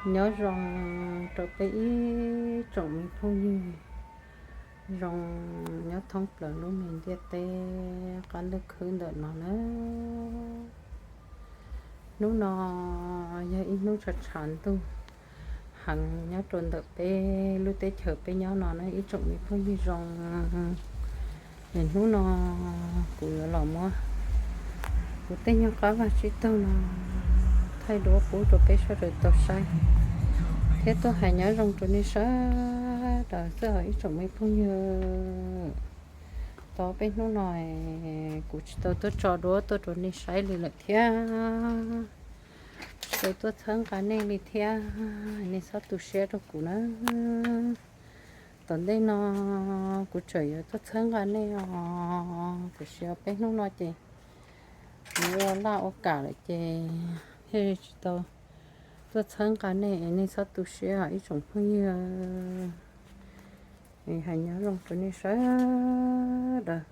Nyob zoo rau peb ib tsoom me phooj ywg zoo nyob thoob plaws lub me ntiaj teb qab ntuj khwb ntawm no na. Hnub no yog ib hnub tshav tshav ntuj heev nyob rau ntawm peb lub teb chaws peb nyob no na ib tsoom me phooj ywg zoo. Es hnub no kuv yuav los muab kuv tej nyuag qab vaj tsib taug no thaij duab pub rau peb sawv daws tau saib thiab tuaj hais nyob zoo rau nej sawv daws xwb os ib tsoom me phooj ywg. Tau peb hnub no kuv tsis tau tuaj tso duab tuaj rau nej saib li lawm thiab, tsis tau tuaj txhawb nqa nej li thiab, nej txhob tu siab rau kuv na. Tom ntej no kuv tseem yuav tuaj txhawb nqa nej os, tiam sis peb hnub no ces kuv ua laj ua kam lawm ces thiaj tsis tau tuaj txhawb nqa nej, nej txhob tu siab ib tsoom phooj ywg. Hais nyob zoo rau nej sawv daws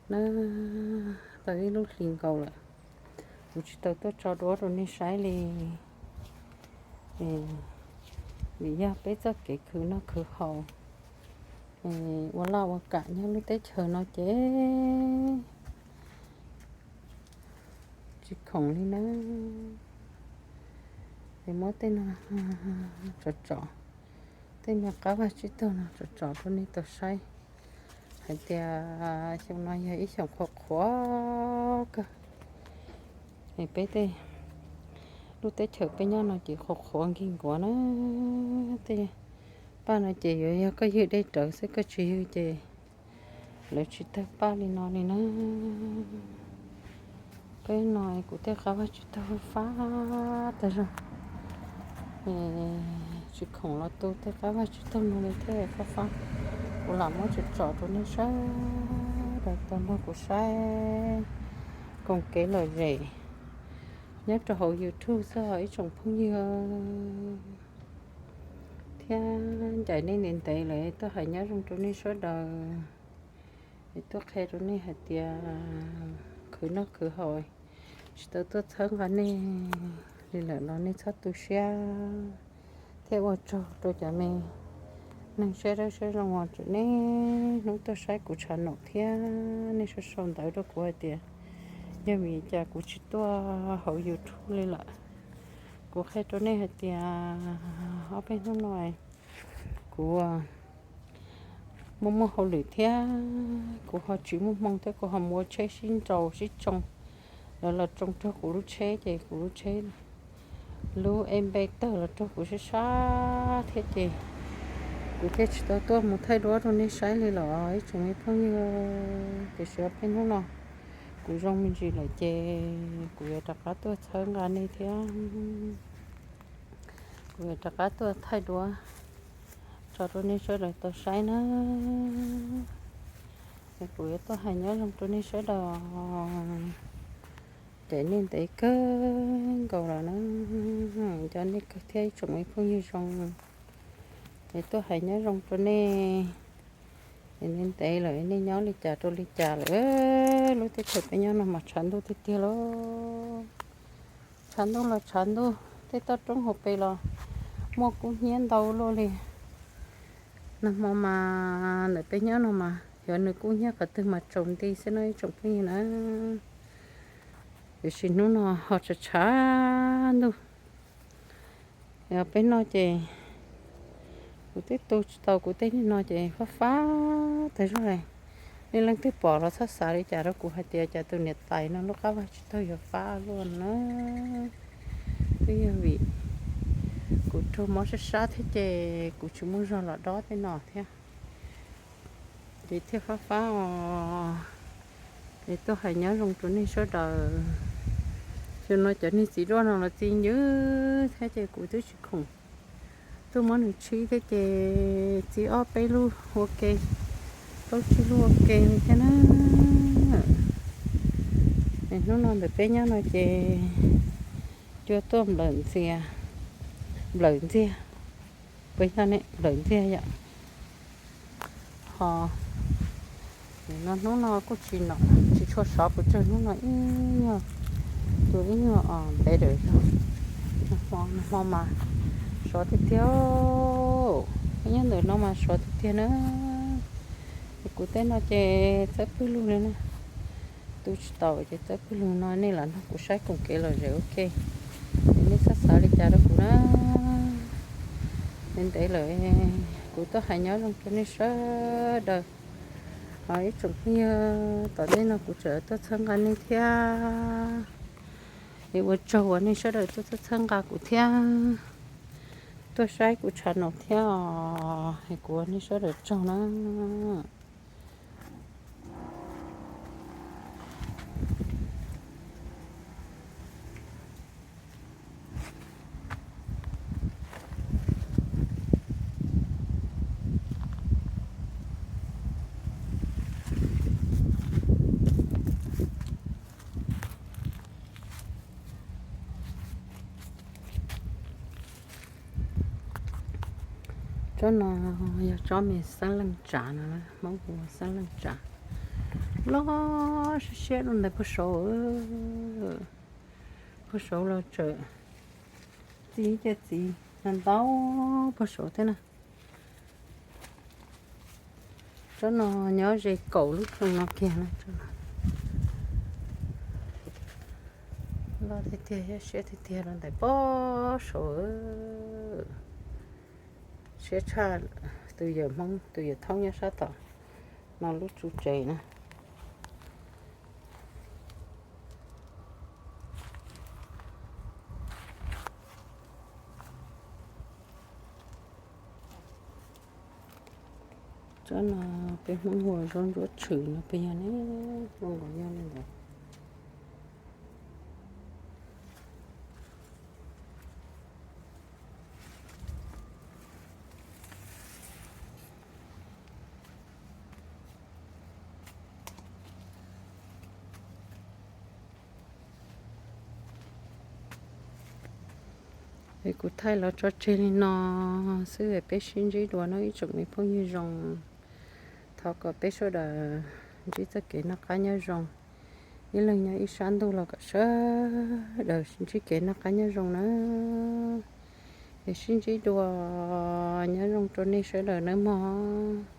na, tau ib lub hlis nkaus lawm kuv tsis tau tuaj tso duab rau nej saib li. Vim yog peb txoj kev khwv noj khwv haus, ua laj ua kam nyob lub teb chaws no ces tsis khoom li na. Es muab tej no tso tso, tej me qab vaj tsib taug no tso tso rau nej tau saib hais tias xyoo no yog ib xyoos qhuav qhuav kawg. Es peb tej lub teb chaws peb nyob no ces qhuav qhuav nkig nkuav na. Tej paj no ces yuav yog koj ywg dej rawv xwb, koj tsis ywg ces lawv tsis tawg paj li no li na. Peb no kuv tej qab vaj tsib taug fab tag zog, tsis khoom los tu tej qab vaj tsib taug no li thiab fab fab. Kuv lam muab tso tso rau nej sawv daws tau nrog kuv saib koom kev lom zem nyob rau hauv YouTube xwb os ib tsoom phooj ywg. Thiab ncaim nej ntev ntev lawm tuaj hais nyob zoo rau nej sawv daws, es tuaj qhia rau nej hais tias khwv noj khwv haus tsis tau tuaj txhawb nqa nej li lawm los nej txhob tu siab. Thiab ua tsaug rau cov me neeg siab dawb siab zoo uas tseem niaj hnub tuaj saib kuv channel thiab nej sau sau ntawv rau kuv hais tias yog vim li cas kuv tsis tuaj hauv YouTube li lawm. Kuv qhia rau nej hais tias ob peb hnub no kuv muaj muaj hauj lwm thiab kuv ho tsis muaj hmoo thiab kuv ho mus ua tsheb sib nraus sib tsoo, lawv los tsoo raug kuv lub tsheb ces kuv lub tsheb lub npe tawg los raug kuv sab sab thiab ces kuv thiaj tsis tau tuaj mus thaij duab rau nej saib li los ib tsoom me phooj ywg. Tiam sis ob peb hnub no kuv zoo me ntsis lawm ces kuv yuav rov qab tuaj txhawb nqa nej thiab kuv yuav rov qab tuaj thaij duab tso rau nej sawv daws tau saib na. Es kuv yuav tuaj hais nyob zoo rau nej sawv daws, ces nej ntev kawg nkaus los na, cov nej kawg thiab ib tsoom me phooj ywg zoo, es tuaj hais nyob zoo rau nej. Es nej ntev lawm nej nyob li cas rau li cas lawm, lub teb chaws peb nyob no mas tshav ntuj tiag tiag lauj. Tshav ntuj los tshav ntuj, tej toj roob hauv pes los muaj kub hnyiab ntau luaj li. Nag hmo mas ntawm peb nyob no mas xyov nws kub hnyiab qhov twg mas tsaus nti xwb no ib tsoom phooj ywg na. Tiam sis hnub no ho tshav tshav ntuj. Peb no ces kuv twb tu tsis tau kuv tej niag no ces fab fab tag zog. Nej leej twg pom los txhob xav li cas rau kuv hais tias cas tus niam tais no lub qab vag tsis taug yuav fab luaj na. Twb yog vim kuv raug mob sab sab thiab ces kuv tsis muaj zog los dob tej no thiab. Ces thiaj fab fab os. Es tuaj hais nyob zoo rau nej sawv daws. Xyoo no cov niag txiv duaj no los txi ncw thiab ces kuv twb tsis khoom tuaj muab nws tshib thiab ces txi ob peb lub ua ke, plaub tsib lub ua ke li thiab na. Es hnub no ntawm peb nyob no ces cua tuaj nplawm ntxiag, nplawm ntxiag, puas yog ne, nplawm ntxiag yom. Ho no hnub no kuj tsis nom tsis tshua sov pes tsawg, hnub no ib nyuag, tus ib nyuag os ntev dawm zog. Nag hmo, nag hmo mas sov tiag tiag, nyob ntawm no mas sov tiag tiag na. Es kuv tej no ces txawb pwg lug li na, tu tsis tau ces txawb pwg lug no, nej lam nrog kuv saib koom kev lom zem ua ke. Es nej txhob xav li cas rau kuv na. Ntev ntev lawm kuv tuaj hais nyob zoo rau nej sawv daws. Ho ib tsoom phooj ywg, tom ntej no kuv tseem tuaj txhawb nqa nej thiab. Es ua tsaug uas nej sawv daws tuaj txhawb nqa kuv thiab, tuaj saib kuv channel thiab os. Es kuv ua nej sawv daws tsaug na. Tsob no yog tsob me xeeb leej tsav no, Hmoob hu ua xeeb leej tsav. Loj siab siab rau ntawm puag saud, puag saud los tseem txiv ces txiv ntau ntau puag saud thiab na. Tsob no nyob ze kaum lub xyoo no kiag na. Loj tiag tiag, siab tiag tiag rau ntawm puag saud. Siab tshaj tus yawm Hmoob, tus yawm Thoob nyob sab tom no lub tsu tsev na. Tsob no peb Hmoob hu ua zaub ntsuab tshwm no puas yog ne? Zoo nkaus yog li ntawd. Es kuv thaij los tso tseg li no xwb, peb sib ntsib dua nawb ib tsoom me phooj ywg zoo. Thov kom peb sawv daws ntsib txoj kev noj qab nyob zoo, ib leeg nyob ib sab ntuj los kom sawv daws ntsib kev noj qab nyob zoo na. Es sib ntsib dua, nyob zoo rau nej sawv daws nawb mog.